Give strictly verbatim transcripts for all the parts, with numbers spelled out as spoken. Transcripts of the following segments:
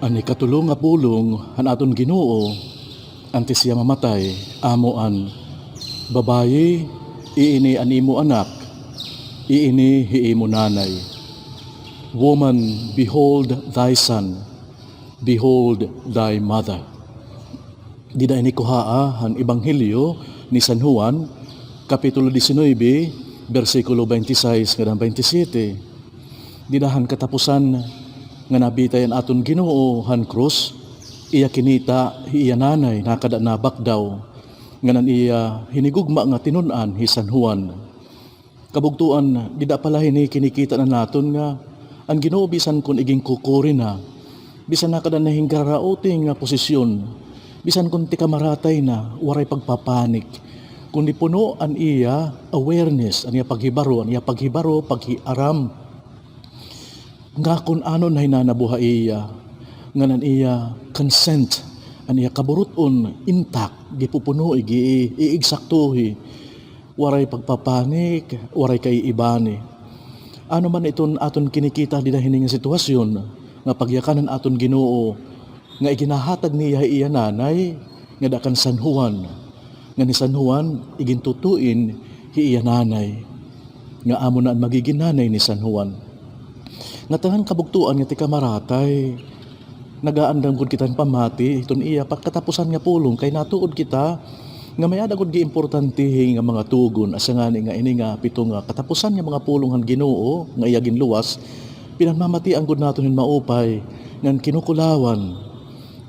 An ikatulo nga pulong han aton Ginoo, antes hiya mamatay, amo an, "Babayi, iini an imo anak, iini hi imo nanay. Woman, behold thy son, behold thy mother." Dida ini kuhaa han Ebanghelyo ni San Juan, Kapitulo diecinueve, bersikulo twenty-six ngada han twenty-seven. Dida han katapusan nga nabitay an aton Ginoo han krus, iya kinita hi iya nanay nakada nabakdaw, ngan an iya hinigugma nga tinun-an hi San Juan. Kabugtoan, dida pala hini kinikita na naton nga an Ginoo bisan kon iginkukuri na, bisan nakada na hin gararauti nga posisyon, bisan kon tikamaratay na, waray pagpapanik, kundi puno an iya awareness, an iya paghibaro, an iya paghibaro, paghiaram nga kon ano an nahinanabo ha iya, ngan an iya consent, an iya kaburut-on, intact, gipupuno, igi-, iigsaktuhi, waray pagpapanik, waray kaiibani. Ano man iton aton kinikita dida hini nga sitwasyon, nga pagyakan han aton Ginoo, nga iginahatag niya hi iya nanay, ngada kan San Juan, ngan hi San Juan igintutuin hi iya nanay, nga amo na an magigin nanay ni San Juan. Ngatanan kabugtoan nga tikamaratay, nagaandam gud kita hin pamati hiton iya pa-, katapusan nga pulong, kay natuod kita nga may-ada gud giimportantehi nga mga tugon, asa ngani nga ini nga pito nga katapusan nga mga pulong han Ginoo nga iya ginluwas, pinamamatian gud naton hin maupay ngan kinukulawan,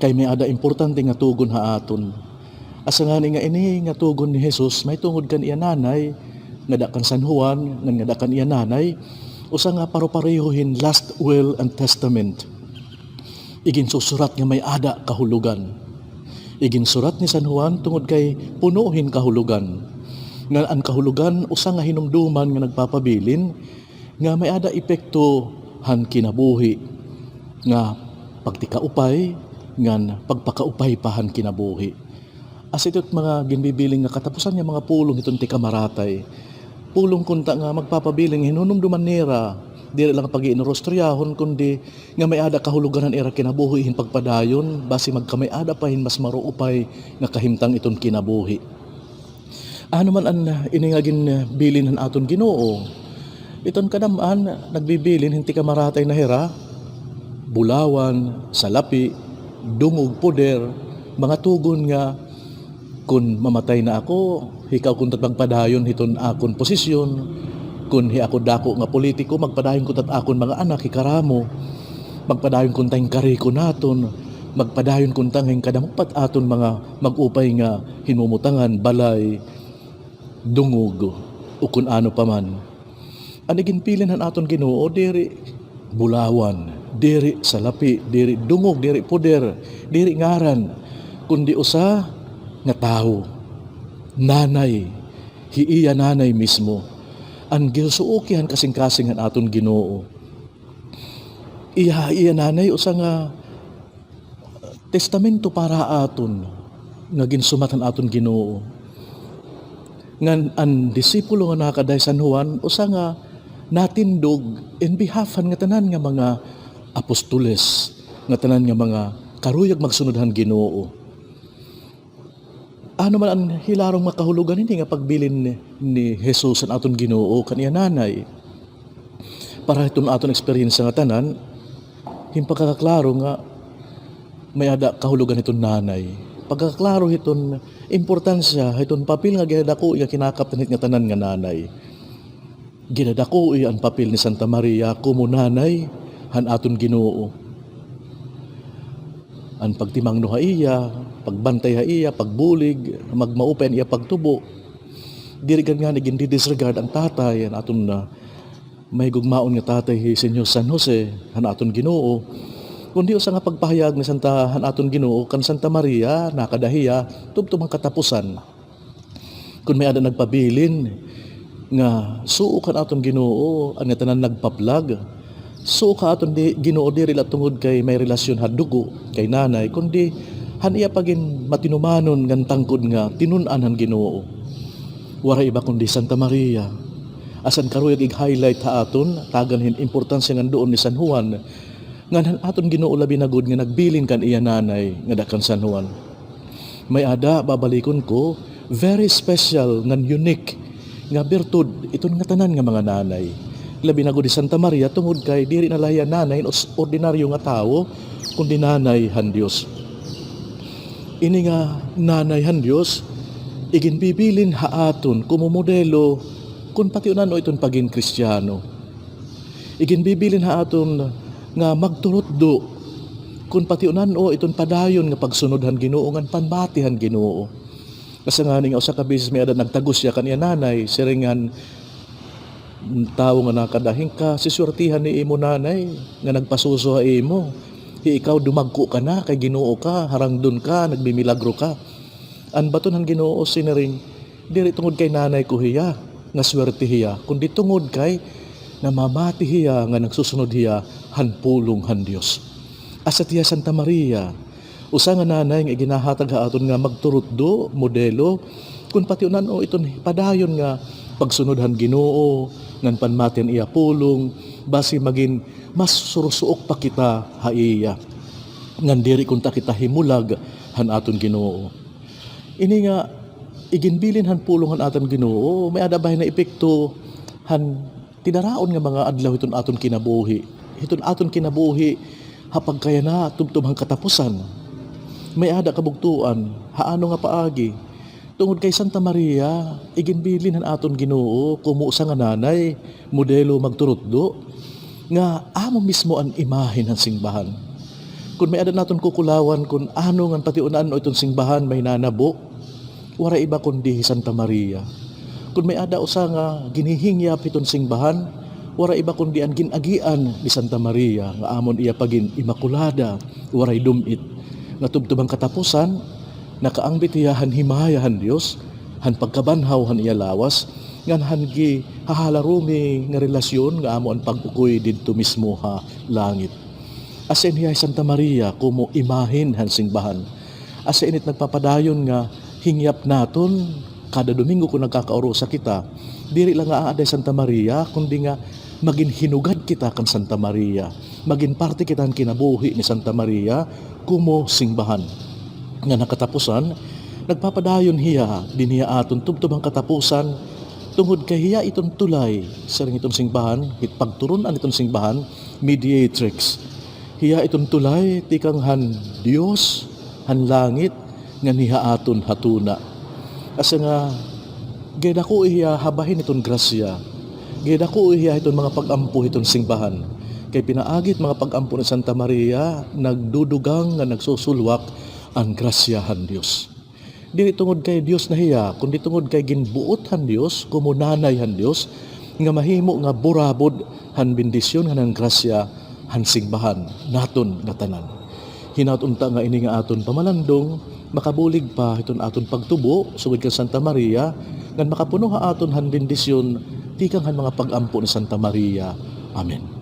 kay may-ada importante nga tugon ha aton. Asa ngani nga ini nga tugon ni Jesus mahitungod kan iya nanay, ngada kan San Juan, ngan ngada kan iya nanay, usa nga paro-pareho hin last will and testament. Iginsusurat nga may-ada kahulogan. Iginsurat ni San Juan tungod kay puno hin kahulogan. Ngan an kahulogan usa nga hinumduman nga nagpapabilin nga may-ada epekto han kinabuhi, nga pagtikaupay, ngan pagpakaupay pa han kinabuhi. Asya ito it mga ginbibiling nga katapusan nga mga pulong hiton tikamaratay. Pulong kunta nga magpapabilin nga hinunumduman nira, diri la nga pag-iinorostriyahon, kundi nga may-ada kahulogan han ira kinabuhi hin pagpadayon, basi magkamay-ada pa hin mas maruupay nga kahimtang iton kinabuhi. Ano man an, ah, ini nga ginbilin han aton Ginoo? Iton kadam-an, nagbibilin hin tikamaratay na hira, bulawan, salapi, dungog, poder, mga tugon nga, "Kon mamatay na ako, hikaw kunta it magpadayon hiton akon posisyon. Kon hi ako dako nga politiko, magpadayon kunta it akon mga anak, hikaramo. Magpadayon kunta hin kariko naton. Magpadayon kunta hin kadamo pa it aton mga mag-upay nga hinumutangan, balay, dungog, o kon ano pa man." An iginbilin han aton Ginoo, diri bulawan, diri salapi, diri dungog, diri poder, diri ngaran, kundi usa nga tawo. Nanay, hi iya nanay mismo. An ginsuuki han kasingkasing han aton Ginoo. Iya, iya nanay, usa nga testamento para ha aton nga ginsumat han aton Ginoo. Ngan an disipulo nga nakada hi San Juan, usa nga natindog in behalf han ngatanan nga mga apostoles, ngatanan nga mga karuyag magsunod han Ginoo. Ano man an hilarom nga kahulogan hini nga pagbilin ni, ni Jesus an aton Ginoo kan iya nanay? Para hiton aton eksperyensya ngatanan, hin pagkakaklaro nga may-ada kahulogan hiton nanay. Pagkakaklaro hiton importansya, hiton papel nga ginadako nga kinakaptan hit ngatanan nga nanay. Ginadakoi an papel ni Santa Maria komo nanay han aton Ginoo. An pagtimangno ha iya, pagbantay ha iya, pagbulig, magmaupay an iya pagtubo. Diri gad ngani gindi-disregard an tatay, an aton, ah, mahigugmaon nga tatay hi Señor San Jose, han aton Ginoo. Kundi usa nga pagpahayag ni Santa, han aton Ginoo, kan Santa Maria, nakada hiya, tubtob han katapusan. Kon may-ada nagpabilin nga suok han aton Ginoo an ngatanan nagpaplag, suok ha aton di, Ginoo diri la tungod kay may relasyon ha dugo kay nanay, kundi han iya pagin matinumanon ngan tangkod nga tinun-an han Ginoo. Waray iba kundi Santa Maria. Asan karuyag ig-highlight ha aton, tagan hin importansya ngan duon ni San Juan, Ngan han aton Ginoo labi na gud nga nagbilin kan iya nanay nga ada kan San Juan. May-ada, babalikon ko, very special ngan unique nga birtud iton ngatanan nga mga nanay. Labi na gud hi Santa Maria tungod kay diri na la hiya nanay hin os-, ordinaryo nga tawo, kundi nanay han Dios. Ini nga nanay han Dios, iginbibilin ha aton komo modelo kon pati ano iton pagin Kristiyano. Iginbibilin ha aton nga magturutdo kon pati ano iton padayon nga pagsunod han Ginoo ngan panmati han Ginoo. Kay ngani nga usa ka beses may-ada nagtagos hiya kan iya nanay, siring han tawo nga nakada, "Hin kasiswertihan ni imo nanay nga nagpasuso ha imo. Hi ikaw dumagko ka na kay Ginoo ka, harangdon ka, nagmimilagro ka." An baton han Ginoo siniring, diri tungod kay nanay ko hiya nga swerte hiya, kundi tungod kay namamati hiya nga nagsusunod hiya han pulong han Dios. Asya hiya Santa Maria, usa nga nanay nga iginahatag ha aton nga magturutdo, modelo, kon pati ano iton padayon nga pagsunod han Ginoo ngan panmati han iya pulong, basi magin mas surusuok pa kita ha iya ngan diri kunta kita himulag han aton Ginoo. Ini nga iginbilin han pulong han aton Ginoo, may-ada ba hiya naepekto han tidaraon nga mga adlaw hiton aton kinabuhi? Hiton aton kinabuhi ha pagkayana tubtob han katapusan. May-ada kabugtoan, ha ano nga paagi? Tungod kay Santa Maria, iginbilin han aton Ginoo komo usa nga nanay, modelo magturutdo, nga amo mismo an imahen han simbahan. Kon may-ada naton kukulawan kon ano ngan pati ano iton simbahan mahinanabo, waray iba kundi hi Santa Maria. Kon may-ada usa nga ginhihingyap hiton simbahan, waray iba kundi an gin-agian ni Santa Maria, nga amon iya pagin Imakulada, waray dum-it, nga tubtob han katapusan, nakaangbit hiya han himaya han Dios, han pagkabanhaw han iya lawas, ngan han gihahalarumi nga relasyon nga amo an pag-ukoy didto mismo ha langit. Asya ini hiya hi Santa Maria komo imahen han simbahan. Asya ini it nagpapadayon nga hingyap naton kada Domingo kon nagkakaurusa kita. Diri la nga aada hi Santa Maria, kundi nga magin hinugad kita kan Santa Maria. Magin parte kita han kinabuhi ni Santa Maria komo simbahan. Ngan ha katapusan, nagpapadayon hiya dinhi ha aton tubtob han katapusan, tungod kay hiya iton tulay, siring hiton simbahan, hit pagturon-an hiton simbahan, mediatrix. Hiya iton tulay tikang han Dios han langit nganhi ha aton ha tuna. Asya nga, gidakoi hiya ha bahin hiton grasya. Gidakoi hiya hiton mga pag-ampo hiton simbahan. Kay pinaagi hit mga pag-ampo ni Santa Maria, nagdudugang nga nagsusulwak an grasya han Dios. Diri tungod kay Dios na hiya, kundi tungod kay ginbuot han Dios, komo nanay han Dios, nga mahimo nga burabod han bendisyon ngan han grasya han simbahan naton ngatanan. Hinaot unta nga ini nga aton pamalandong makabulig pa hiton aton pagtubo sugad kan Santa Maria, ngan makapuno ha aton han bendisyon tikang han mga pag-ampo ni Santa Maria. Amen.